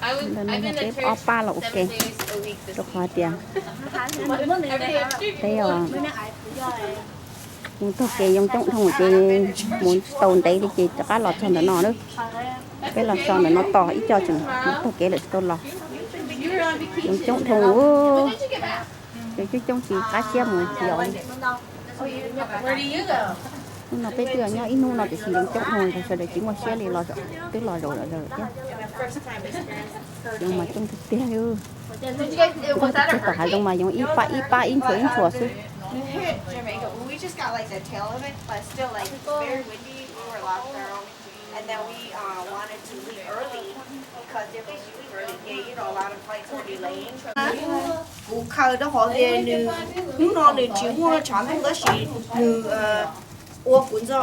Ntawm no yog peb ob pab los ua ke, rau qhov tias peb os, mus taug kev yoo coob dhau ces mus tsis tau ntev li ces rov qab los txog ntawm no na. Peb los so ntawm no tos ib co tseem mus taug kev lawm tsis tau los. Yoo coob dhau, ces coob coob tsis qab siab mus yos li. Hnub no peb twb nyob ib hnub no tiam sis yoo coob dhau, sawv daws tsis muaj siab li los, twb los zaum lawm thiab. Yoov mas coob tiag tiag li. Tuaj txog tom hav zoov mas yoov ib pab ib pab ib ntshua ib ntshua xwb. Kuv khaws rau qhov tias nws, hnub no nws tsis muaj tshav ntuj tab sis nws ua kuv nco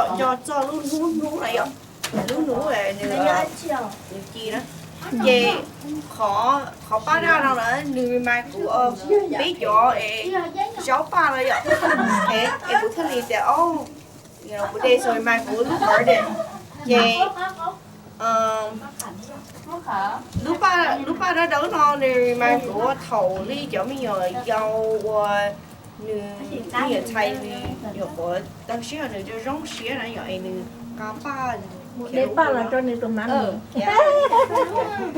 txog lub hnub hnub na yom, lub hnub nws, nws ci na. Ces qhov paj daj no na nws remind kuv peb cov es zaub paj no yom. Es kuv thiaj li tias, kuv de so remind kuv lub birthday. Ces lub paj dawb dawb no nws remind kuv thaum li cov me nyuam yaus uas nws, me nyuam ntxhais nws nyuam qhuav tag siab nws zoo zoo siab na yom, es nws nqa paj, de paj los rau nws tus mab.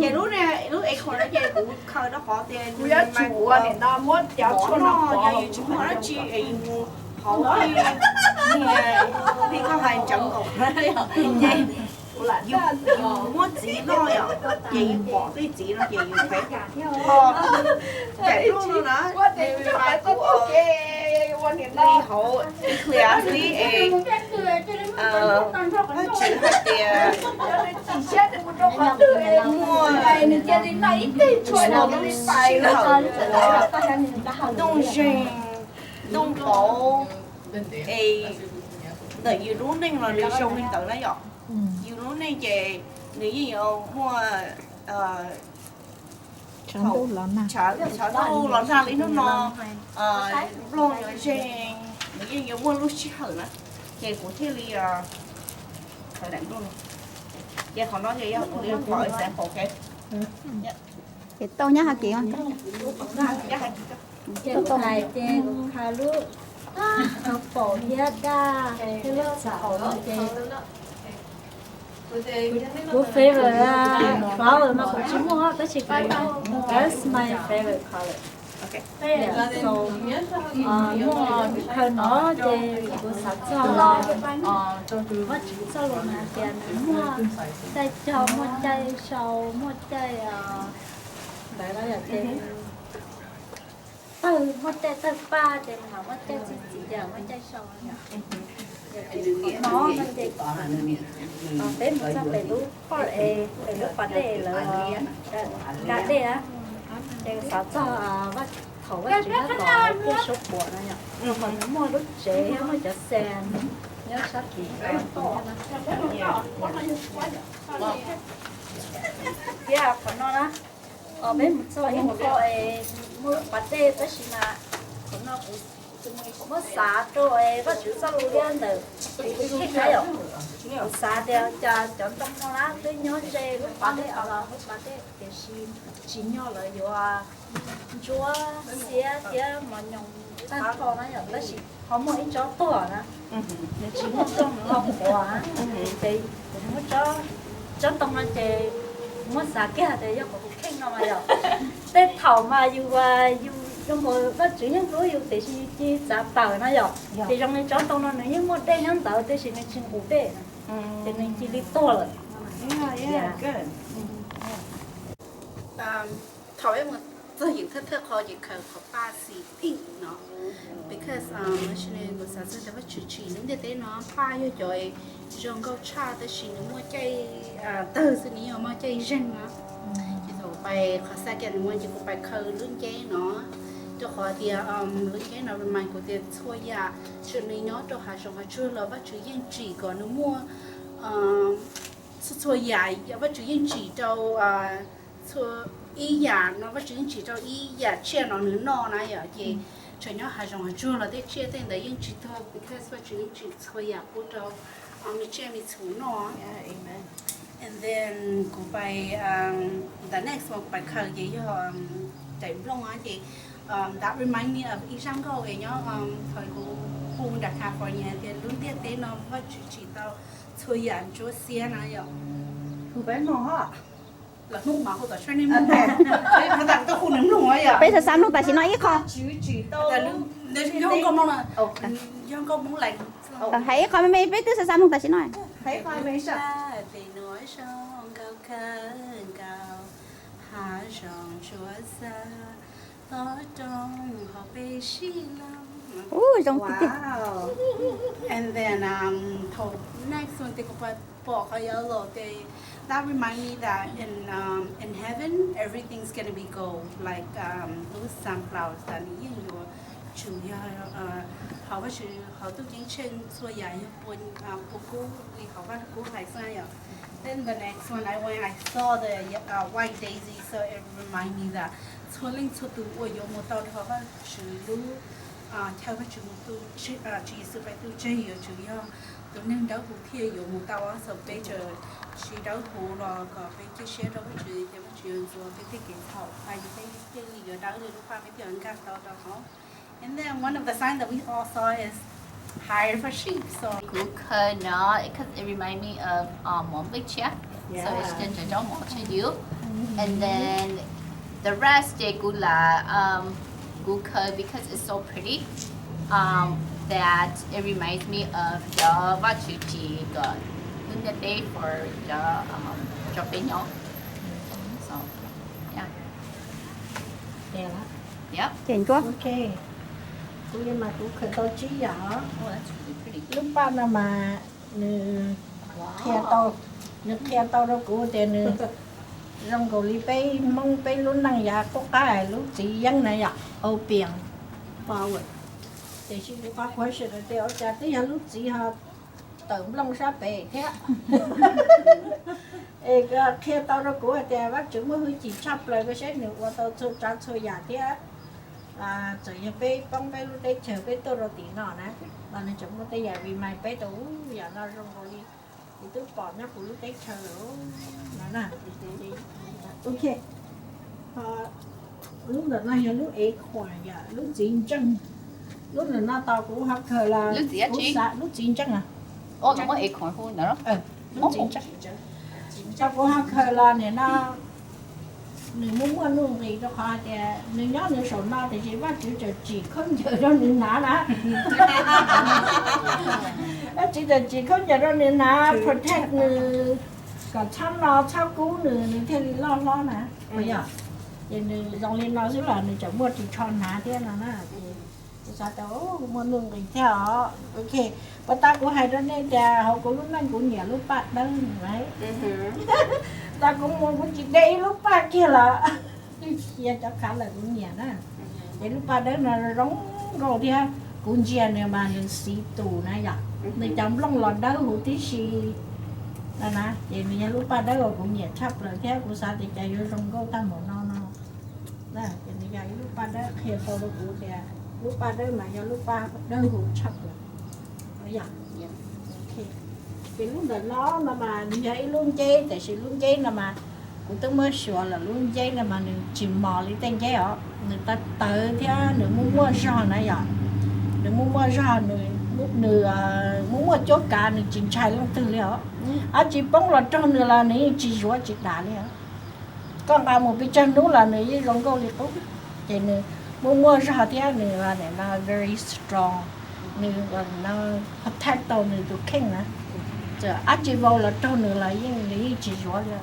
Ces lub, lub acorn no ces kuv khaws rau qhov tias kuv yuav tsum ua nim no muab cov tshuaj no, yog yus tsis muaj dab tsi es yus mus hauv tej, tej koj hais ntseev nkaus, ces yus, yus muab txiv noj yom, ces yus pom tej txiv no ces yus pheej ho, tam no na, li hauv Ecclesiastes es Vajtswv hais tias muaj lub sij hawm uas ntuj zeeg ntuj pauv, es ntawm yus lub neej los nws zoo li ntawd na yom. Yus lub neej ces nws yeej yuav muaj tshav ntuj los nag li hnub no, nplooj yuav zeeg, nws yeej yuav muaj lub sij hawm na. Ces kuv thiaj li, ces qhov no ces yog kuv li qhov example, ok. Ces tau nyab Hab Kis, ces kuv hais ces kuv hais lub, pom thiab daj thiab lub txhaum no ces kuv favorite flower mas kuv tsis muaj tab sis kuv, that's my favorite color. So muaj khaws no ces kuv xav txog Vajtswv txoj lus no hais tias nws muaj caij cog, muaj caij sau, muaj caij ntawd no yom, ces tawg, muaj caij tawg paj ces nws mam muaj caij txi txiv ces muaj caij sau no yom. Ces qhov no no ces peb mus txog pem lub poj es pem lub pas dej lawv nqa dej na, ces xav txog Vaj, thaum Vajtswv nyob tod thiab suab puam no yom, qhov nws muaj lub tsev thiab muaj cov xas nyob sab tid. Thiab qhov no na, peb mus txog ib qho es muaj lub pas dej tab sis mas qhov no kuv muab xav rau Vajtswv txoj lus liab ntawm kuv kheej na yom. Kuv xav tias cas cov ntoo no na twb nyob ze lub pas dej os, lub pas dej tiam sis tsim nyog lawv yuav ntsuab xiab thiab mos nyoos tag nrho na yom, tab sis ho muaj ib tsob tuag na, nws tsis muaj rooj nws ho qhuav na. Ces kuv muab tsob ntoo no ces muab xav kiag tias yog qhov kuv kheej no mas yom. Tej thaum mas yus, yus zoo nkaus Vajtswv yeej hlub yus tiam sis yus cia li txav tawm na yom. Ces zoo li tsob ntoo no nws yeej muaj dej nyob ntawd tiam sis nws tsis nqus dej na, ces nws cia li tuag lawm. Thaum peb mus txog yim thawj thawj qho ces khaws qhov paj xim pink no, because kuv xav txog tias Vajtswv tsim lub ntiaj teb no paj yog cov zoo nkauj tshaj tab sis nws muaj caij tawg xwb, nws yeej muaj caij zeeg na. Ces thaum kuv pais qhov xa kiag nws muaj ces kuv pais khaws lub nceb no, rau qhov tias lub nceb no remind kuv tias txhua yam tseem nws nyob rau hav zoov hav tsuag los Vajtswv yeej tsim kom nws muaj txhua txhua yam, Vajtswv yeej tsim rau txhua ib yam no, Vajtswv yeej tsim rau ib yam tsiaj no nws noj na yom. Ces tseem nyob hav zoov hav tsuag los tej tsiaj tej ntawd yeej tsis tuag because Vajtswv yeej tsim txhua yam pub rau me tsiaj me txhu noj. And then kuv pais, the next one kuv pais khaws ces yog daim nplooj ces that remind me of ib zaj nkauj es nyob thaum kuv hu nram California tias lub ntiaj teb no Vajtswv tsim tau txhua yam ntsuab xiab na yom. Hu peb mloog ho. Los hnub mas hu tom tsheb nej mloog. Peb hu nws mloog yom. Peb xav xav mloog tam sim no ib qho. Yog nkauj Hmoob no, yog nkauj Hmoob lais. Hais ib qho me me peb twb xav xav mloog tam sim no. Hais ib qho me me. Ub, zoo tiag tiag. And then thaum next one ces kuv pom qhov yellow ces that remind me that in in heaven everything's gonna be gold, like lub sunflowers tas nws yeej yuav tsum yog qhov Vajtswv qhov tub ceeb tsheej txhua yam yog pua kub li qhov Vaj Lug Kub hais xwb yom. Then the next one I went, I saw the white daisy, so it remind me that txhua leej txhua tus uas yuav mus tau rau Vajtswv lub chaw, Vajtswv mus tu, Tswv Yexus pais tu tseg yuav tsum yog tus neeg dawb huv thiaj yuav mus tau, so peb tseem tsis dawb huv los kom peb cia siab rau Vajtswv ces Vajtswv yuav ntxuav peb tej kev txhaum, peb thiaj li yuav dawb li lub paj, peb thiaj yuav nkag tau rau hauv. And then one of the signs that we all saw is hire for sheep. So kuv khaws no because it remind me of Muam Nplij Tshiab. So it's just a normal to you. And then the rest ces kuv lam, kuv khaws because it's so pretty, that it reminds me of cov Vajtswv tsim kom lub ntiaj teb for cov, cov peb nyob. So yeah. Ces ntsuab. Kuv li mas kuv khaws tau tsib yam os. Lub paj no mas nws qhia tau, nws qhia tau rau kuv tias nws zoo nkaus li peb Hmoob peb lub neej yav qub qab lub txiv yeeb na yom, opium power. Tiam sis kuv qhov question tias ua cas twb yog lub txiv ho tawm nplooj sab pem thiab. Es qhia tau rau kuv hais tias Vajtswv muaj hwj chim tshaj plaws rau seb nws ua tau txhua tsav txhua yam thiab. Txawm yog peb poob peb lub teb chaws peb tuaj rau tim no na, los nws tseem muaj tej yam remind peb tau, yam no zoo nkaus li kuv twb pom nyob kuv lub teb chaws lawm no na. Ok, lub ntawm no yog lub acorn, yog lub txiv ntseej. Lub ntawm no tos kuv ho khaws los, lub txiv ntseej, lub txiv ntseej. Tos kuv ho khaws los nim no nws muaj muaj nuj nqis rau qhov hais tias nws nyob nws saum no tiam sis Vajtswv tseem tsim khaub ncaws rau nws hnav na. Vajtswv tseem tsim khaub ncaws rau nws hnav, protect nws kom txhob no txhob kub nws, nws thiaj li loj hlob na. Yog, ces nws zoo li no xwb los nws tseem muaj ris tsho hnav thiab no na. Kuv xav tias muaj nuj nqis thiab os. Ok, puas tas kuv hais rau nej tias hauv kuv lub neej kuv nyiam lub paj dawb no. Tas kuv mus kuv tsis de ib lub paj kiag los, yog cov khav lawm kuv nyiam na. Ces lub paj dawb no zoo nkauj thiab, kuv ntsia nws mas nws xi tus na yom, nws cov nplooj los dawb huv tib si na, ces nws yog lub paj dawb uas kuv nyiam tshaj plaws thiab kuv xav tias cas yuav zoo nkauj tag npaum no no. Ces nws yog ib lub paj dawb qhia tau rau kuv tias lub paj dawb mas yog lub paj dawb huv tshaj plaws. Ces lub ntawm no no mas nws yog ib lub nceb, tiam sis lub nceb no mas kuv twb muab xyuas lawm, lub nceb no mas nws tsis mos li tej nceb os, nws tawv tawv thiab nws muaj muaj zog na yom. Nws muaj muaj zog, nws muaj muaj cuab kav, nws tsis ntshai leej twg li os. Dab tsi poob los raug nws los nws yeej tsis zuav tsis dam li os. Koj nqa mus pes tsawg hnub los nws yeej zoo nkauj li qub. Ces nws muaj muaj zog thiab nws very strong, nws protect tau nws tus kheej na. Txawm dab tsi vau los raug nws los yeej nws yeej tsis zuav li.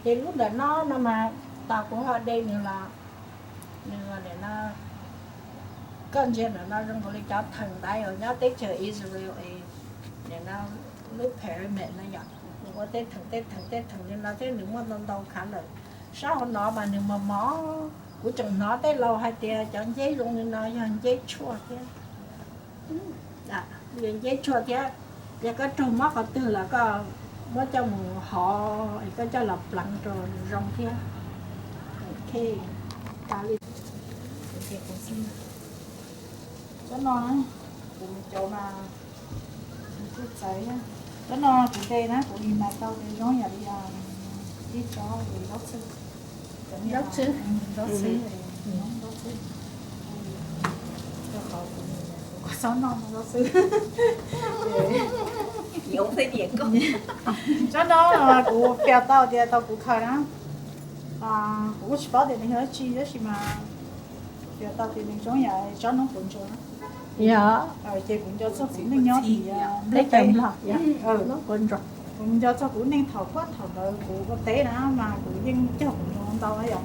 Ces lub ntawm no no mas tos kuv ho de nws los, nws no, koj ntsia ntawm no zoo nkaus li cov theem ntaiv uas nyob teb chaws Israel es, nim no lub pyramid no yom, nws ua tej theem tej theem tej theem li no thiab nws muaj ntau ntau khav lawm. Sab hauv no mas nws mos mos, kuv tseem hnov tej laus hais tias cov nceb zoo li no yog nceb tshuaj thiab. Yog nceb tshuaj thiab, yog koj raug mob qhov twg los koj muab coj mus hov es koj coj los pleev rau zoo thiab. Ok, tas li. Cov no, kuv cov mas kuj txawv thiab. Tsob no kuv de na, kuv imagine tau tias zoo yam li ib tsob zaub txhwb. Zaub txhwb. Zaub txhwb, zaub txhwb. Rau qhov kuv txhob noj zaub txhwb. Tsob no kuv piav tau tias tau kuv khaws na. Kuv kuj tsis paub tias nws yog dab tsi tab sis mas piav tau tias nws zoo yam tsob noob quav ntsuag. Yog. Ces kuv nco txog kuv neej nyob tim teb chaws Nplog. Noob quav ntsuag. Kuv nco txog kuv neej thaum kuj thaum ntawd kuv ua teb na mas kuv yeej cog quav ntsuag ntau yom.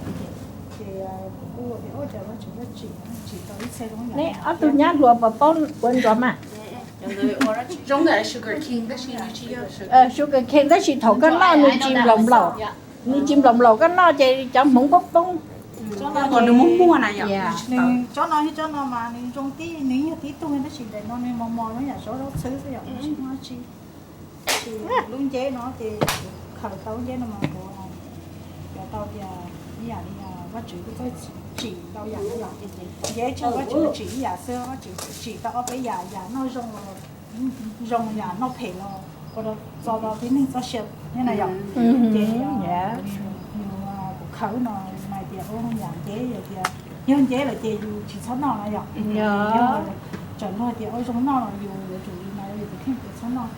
Ces kuv kuj ua tias ua cas Vajtswv yuav tsim, tsim tau ib txhia zoo yam. Neb ob tug nyab hluas puas paub quav ntsuag mas? Sugar cane tab sis thaum koj noj nws tsis nplaum nplaum, nws tsis nplaum nplaum koj noj ces cov hmoov poob poob. Nws muag muag na yom. Nws tsob no thiab tsob no mas nws zoo tib, nws yog tib tug tab sis ntawm no nws mos mos zoo yam tsob zaub txhwb xwb yom, tsis muaj dab tsi. Ces lub nceb no ces kuv khaws tau lub nceb no mas kuv piav tau tias ib yam li Vajtswv kuj txawj tsim ntau yam yom. Nceb tsis yog Vajtswv tsim ib yam xwb, Vajtswv tsim tau ob peb yam, yam noj zoo los zoo, yam noj phem los ua rau txo tau tib neeg txoj sia thiab na yom. Ces yus, kuv khaws no mas tias ua yam nceb, yog tias yog nceb lawm ces yus tsis txhob noj na yom. Yog tseem luag tias ua zoo noj los yus yuav tsum li no yus thiaj tsis txhob noj.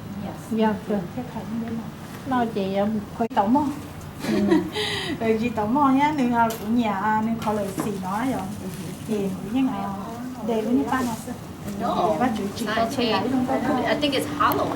Yog kawg. Thiaj khaws nceb no. Noj ces yuav mus khuav tau mog. Tsis tau mog thiab nws kuv nyiam nws qhov lawm xim no yom. Ces kuv yeej de lub niag paj no xwb. Vajtswv tsim tau txhua yam ib lub ntuj.